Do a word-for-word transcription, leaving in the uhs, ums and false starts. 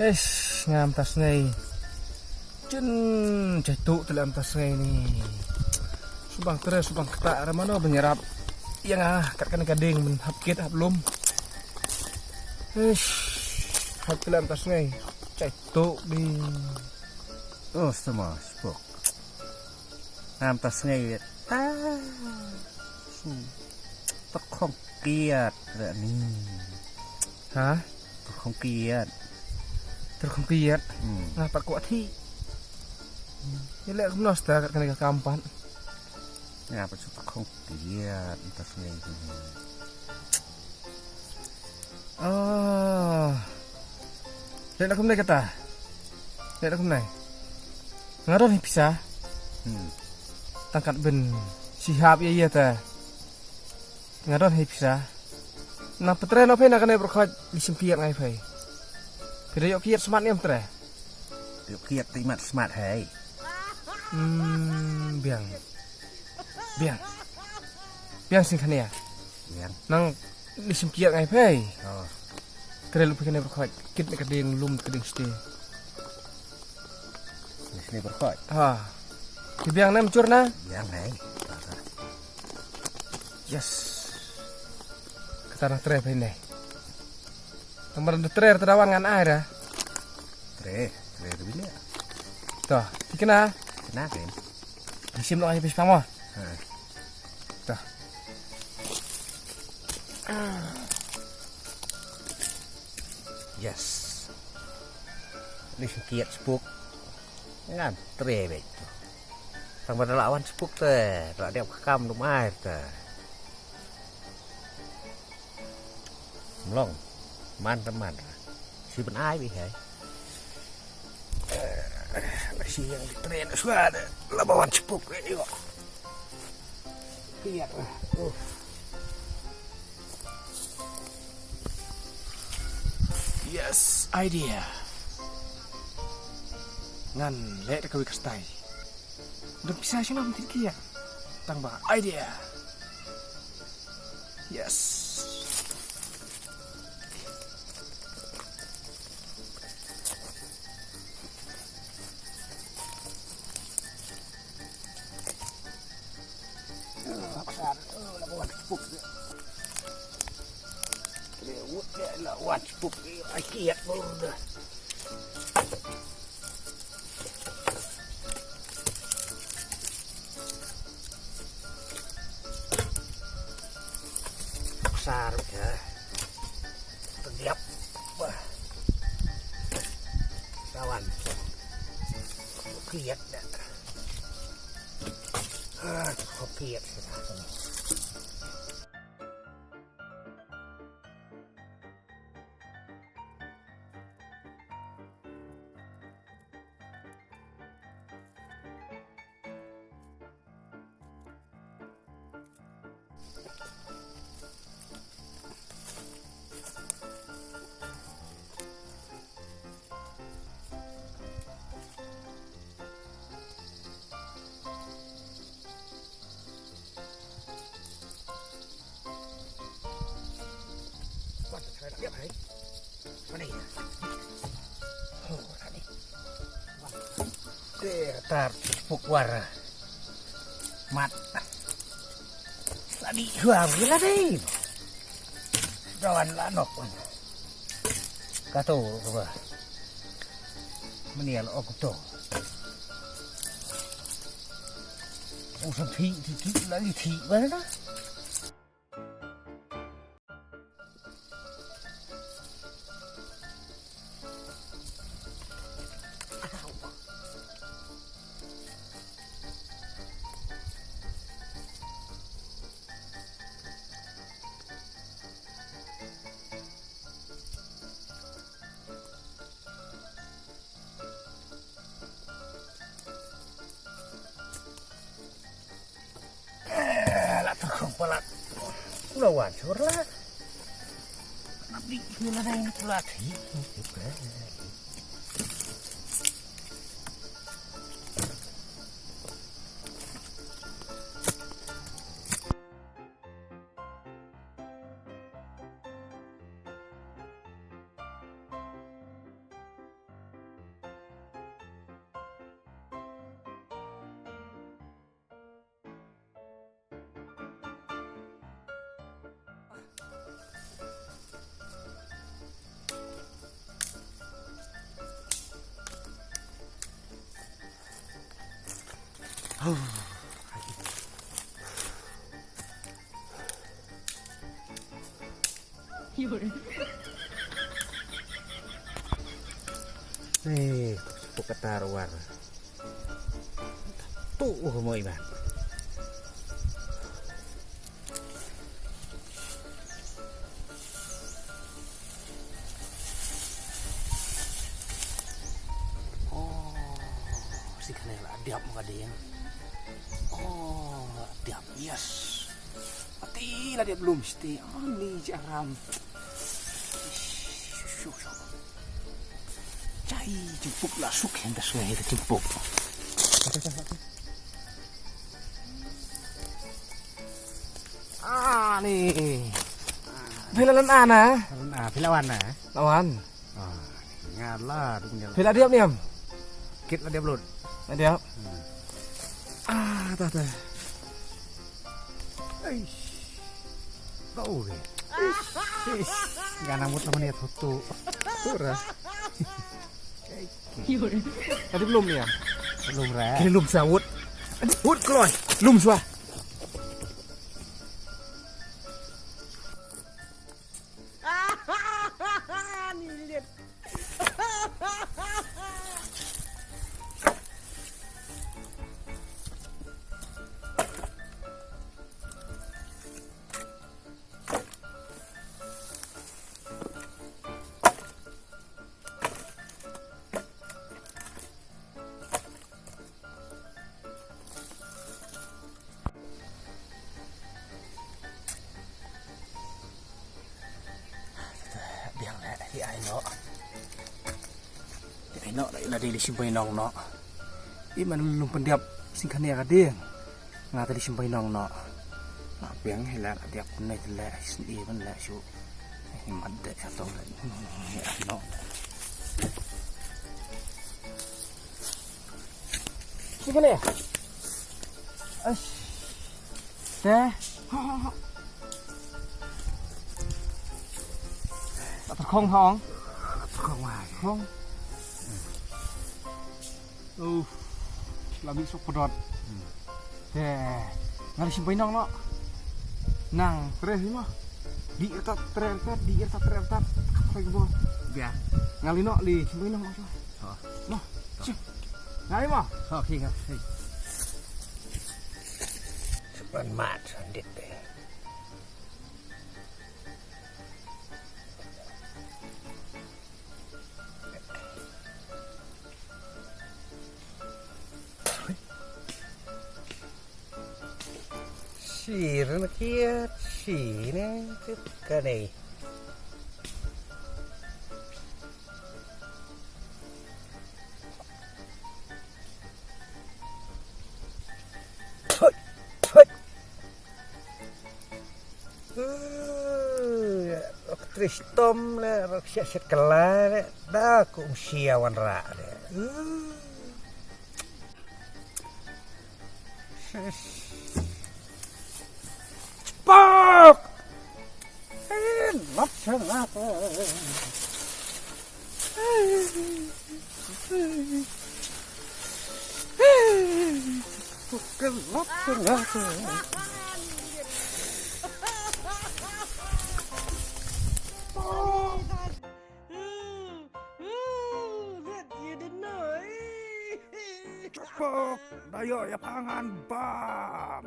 Eish, ngam ta sngi. Jin jai tu tele am ta sngi ni. Subang tre, subang kata, ramano benyerap. Yang ah, kat kan gading men hap kit hap lum. Eish, hap tele am ta sngi. Jai tu di. Oh, sama, spok. Ngam ta sngi. Ah. Su. Tok khong kiat. Ni. Ha? Tok khong kiat. Tok khong kiat. Hmm. Nga pat kwah thi. Ni lek kumno sta kat kane ka kam pat. Nga pat shu tok khong kiat. Tok khong kiat. Oh. Lek kumne kata. Lek kumne. Nga don hi pisa. Hmm. Tangkat ben sihap ya ya ta. Nga don hi pisa. Na petre no phe na kane berkhoj li sim kiat ngai phe. Phe yo kiat smat niam tre. Yo kiat ti mat smat hai. Hmm, biang. Biang. Biang sing khania. Biang. Nang li sim kiat ngai phe. Oh. Tre lu phe kane berkhoj. Kit ne kading lum kading sti. Ni sini berkhoj. Ha. Ki biang nem cur na. Biang hai. Yes. Kata na tre phe ne. Tamar da tre ta dawan ngan ai ra. Tre, tre tu bini. To, tikna. Kena kan. Sim lo ai pis pamo. Ha. To. Yes. Ni sing kiat spuk. Ngan tre bek tu. Tang ba da la wan spuk te, da la dep ka kam dum ai te. Mlong. Man te man. Si ben ai bi hai. Eh, si yang di tren suara. La ba wan spuk ni yo. Kiat. Uh. Yes, idea. Ngan leh da ka wi ka stai. Dum pisa shalom tin kiat. Tang ba idea. Yes. Ksar ya. Tegiap. Wah. Kawan. Kiat dah. Ah, kiat sudah. Tar puk war. Mat. Tadi suam gila dei. Dawan lanok. Kato kaba. Menial ok to. Usah thi thi thi lagi thi mana? Eh, la terkhong palat. Ula wan sur la. Abdi ula dai ni pula thi. Eh, tu ka tar war. Tu, uh, mo iman. Oh, si kane la diap mo ka ding. Oh, la diap, yes. Ati la diap lum sti. Ani jaram. Shu, shu, shu. Jai jingpuk la suk hen da suai da jingpuk. Ah, ni. Phi la lan ana? Lan a, phi la wan na? La wan. Ah, nga la duk nyal. Phi la diap niam? Kit la diap lut. La diap. Hmm. Ah, ta ta. Eish. Kau ke? Eish. Eish. Nga na mut la mane thoto. Tura. Ati lum niam? Lum ra. Kini lum sa wut. Wut kloi. Lum swa. Ni liat. Biang leh, hi ai noh. Hi ai noh, la dei lei shim painong noh. I man lum pyndiap sing khane ka ding. Nga te lei shim painong noh. Nga biang hi leh, la diap ne te leh, sni ban leh shu. Hi mat de sa tong leh. Hi ai noh. Sing khane. Ash. Te. Ha, ha, ha. Tyrkhong ha ong. Tyrkhong ha. Tyrkhong. Uf. La mih sok pedot. Hmm. Te. Nga lei shim painong noh. Nang. Tre hi mo. Di rtat tre rtat, di rtat tre rtat. Khap khoi kbor. Bia. Nga lei noh lei shim painong noh. Oh. Mo. Shu. Nga lei mo. Oh, okay, nga. Hey. Sepan mat sandit deh. Sir na kiat sine tip kane. Thut, thut. Uh, rok tristom le, rok siat siat kela le, da kum sia wan ra le. Uh. Chpak! Eh, lap chang apa? Bukan lap chang apa? Chpak! Da ïoh ïa pha ngan bam.